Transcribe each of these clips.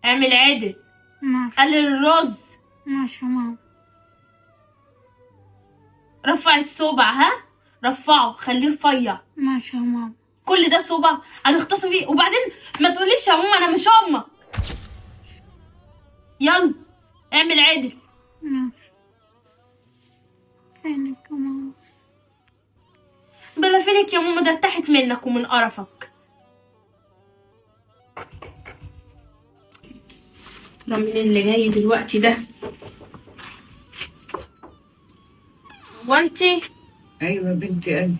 اعمل عدل. ماشي. قلل الرز. ماشي يا ماما. رفع الصوبع، ها؟ رفعه خليه رفيع. ماشي يا ماما. كل ده صوبع هنختصوا فيه. وبعدين ما تقوليش يا ماما انا مش امك. يلا اعمل عدل. ماشي. فينك يا ماما؟ بلا فينك يا ماما، ده ارتاحت منك ومن قرفك. ترى مين اللي جاي دلوقتي ده؟ هو انتي؟ ايوه بنتي انا.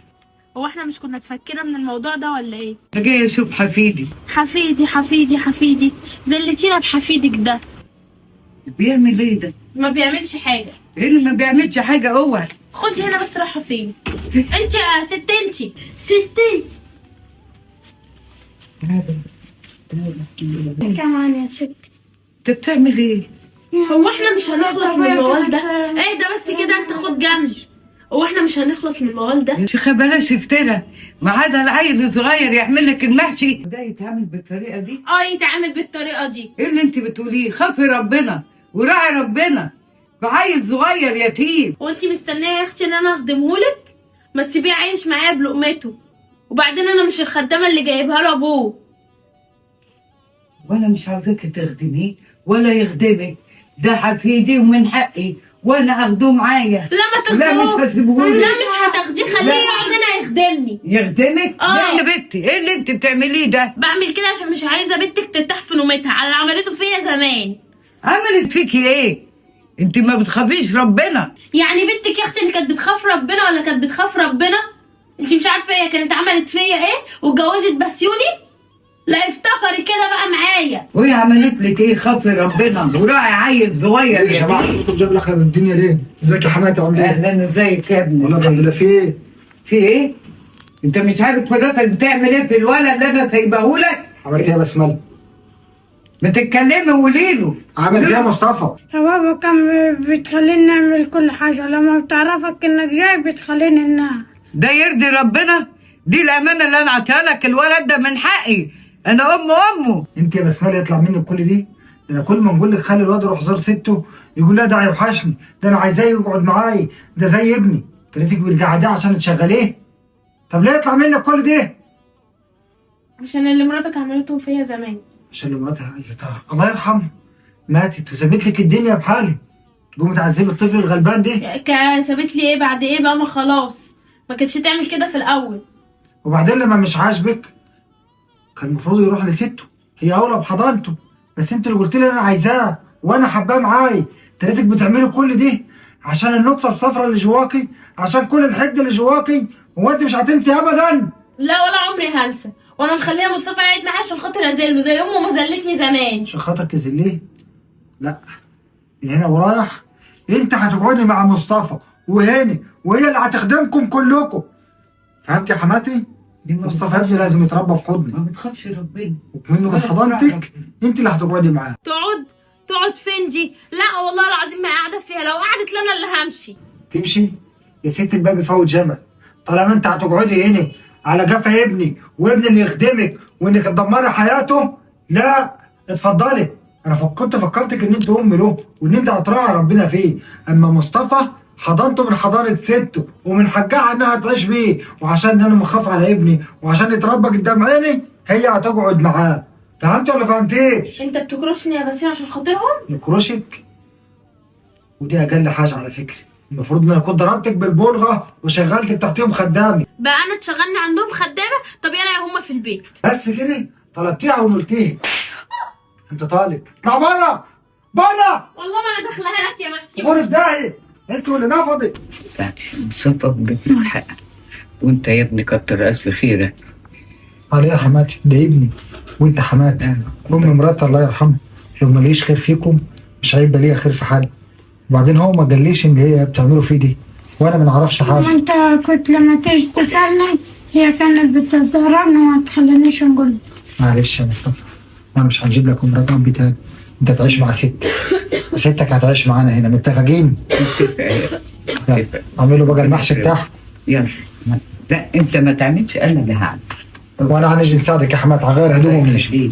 هو احنا مش كنا اتفكنا من الموضوع ده ولا ايه؟ انا جاية اشوف حفيدي. حفيدي حفيدي حفيدي، زلتينا بحفيدك ده. بيعمل ايه ده؟ ما بيعملش حاجة. ايه اللي ما بيعملش حاجة؟ اوعى. خدي هنا بس، رايحة فين؟ انت يا ست، انت ستي. كمان يا ست. انت بتعمل ايه؟ هو احنا مش هنخلص من الموال ده؟ اهدى بس كده، انت خد جنب. هو احنا مش هنخلص من الموال ده؟ يا شيخه بلاش افترا، ما عدا العيل الصغير يعمل لك المحشي ده يتعامل بالطريقة دي؟ اه يتعامل بالطريقة دي. ايه اللي انت بتقوليه؟ خافي ربنا وراعي ربنا، بعيل صغير يتيم. وانت مستنيه يا اختي ان انا اخدمهولك؟ ما تسيبيه عايش معايا بلقمته. وبعدين انا مش الخدامة اللي جايبها له ابوه. وانا مش عاوزاكي تخدميه ولا يخدمك، ده حفيدي ومن حقي وانا اخده معايا. لا ما تاخدوه. لا مش هسيبهولك. لا مش هتاخديه، خليه يقعد هنا يخدمني. يخدمك؟ اه. لا يا بنتي، ايه اللي انت بتعمليه ده؟ بعمل كده عشان مش عايزه بنتك ترتاح في نومتها على اللي عملته فيا زمان. عملت فيكي ايه؟ انت ما بتخافيش ربنا. يعني بنتك يا اختي اللي كانت بتخاف ربنا ولا كانت بتخاف ربنا؟ انت مش عارفه هي كانت عملت فيا ايه واتجوزت بسيوني؟ لا افتخري كده بقى معايا. وهي عملت لك ايه؟ خافي ربنا وراعي عيل صغير. يا جماعة صوتكم جاب الاخر الدنيا ليه؟ ازيك يا حماتي، عامل ايه؟ اهلا، ازيك يا ابني؟ والله الحمد لله. في ايه؟ في ايه؟ انت مش عارف مراتك بتعمل ايه في الولد اللي انا سايبهولك؟ عملت ايه يا بسملة؟ ما تتكلمي وقولي له. عملت ايه يا مصطفى؟ يا بابا كان بتخليني نعمل كل حاجة، لما بتعرفك انك جاي بتخليني ننام. ده يرضي ربنا؟ دي الامانة اللي انا عطيها لك، الولد ده من حقي، انا ام امه. انت يا بسملة يطلع منك كل دي؟ ده انا كل ما نقول لك خلي الواد يروح زار ستة يقول لا ده هيوحشني، ده انا عايزاه يقعد معايا، ده زي ابني. تريتك بالقعده عشان تشغليه؟ طب ليه يطلع منك كل ده؟ عشان اللي مراتك عملته فيا زمان. عشان اللي مراتها الله يرحمها ماتت وسابت لك الدنيا بحالي، تقوم تعذبي الطفل الغلبان ده؟ سابت لي ايه بعد ايه بقى؟ ما خلاص ما كانتش تعمل كده في الاول. وبعدين لما مش عاجبك كان المفروض يروح لستة، هي اولى بحضانته، بس انت اللي قلت لي انا عايزاه وانا حباه معايا. تريتك بتعملي كل دي عشان النقطة الصفراء اللي جواكي، عشان كل الحقد اللي جواكي. هو انت مش هتنسي ابدا؟ لا ولا عمري هنسى، وانا مخليه مصطفى قاعد معايا عشان خاطر اذله زي امه ما ذلتني زمان. عشان خاطر تذليه؟ لا، من هنا ورايح انت هتقعدي مع مصطفى وهاني، وهي اللي هتخدمكم كلكم. فهمت يا حماتي؟ مصطفى ابني لازم يتربى في حضني. ما بتخافش ربنا ومنه من حضانتك انت اللي هتقعدي معاه. تقعد؟ تقعد فين دي؟ لا والله العظيم ما قاعدة فيها، لو قعدت لنا اللي همشي. تمشي؟ يا ست الباب يفوت جمل. طالما انت هتقعدي هنا على جفا ابني وابني اللي يخدمك وانك تدمري حياته، لا اتفضلي. انا فكرتك ان انت ام له وان انت هتراعي ربنا فيه، اما مصطفى حضنته من حضانة ستة ومن حقها انها تعيش بيه، وعشان انا مخاف على ابني وعشان يتربى قدام عيني هي هتقعد معاه. فهمت ولا فهمتيش؟ انت بتكرشني يا بسيم عشان خاطرهم؟ نكرشك؟ ودي اقل حاجة على فكرة، المفروض ان انا كنت ضربتك بالبلغه وشغلتك تحتيهم خدامي. بقى انا اتشغلني عندهم خدامه؟ طب يلا يا هما في البيت. بس كده طلبتيها وقلتيها. انت طالق، اطلع بره بره. والله ما انا داخلها لك يا بسيم. غرف داهية، انتوا اللي نفضت. مصطفى بجد وانت يا ابني كتر الف خيرك. قال يا حماتي ده ابني وانت حماتي، ام مراتي الله يرحمها، لو ما ليش خير فيكم مش هيبقى ليا خير في حد. وبعدين هو ما قاليش ان هي بتعمله فيه دي وانا ما نعرفش حاجة. ما انت كنت لما تيجي تسالني هي كانت بتضربني وما تخلينيش نقول. معلش يا مصطفى، انا مش هنجيب لك مرات اب تاني، انت تعيش مع ستك وستك هتعيش معانا هنا، متفقين؟ متفقين. اعملوا بقى المحشي بتاعها. يلا. لا انت ما تعملش، انا اللي هعمل. وانا هنيجي نساعدك يا حماد، هغير هدومه ونمشي.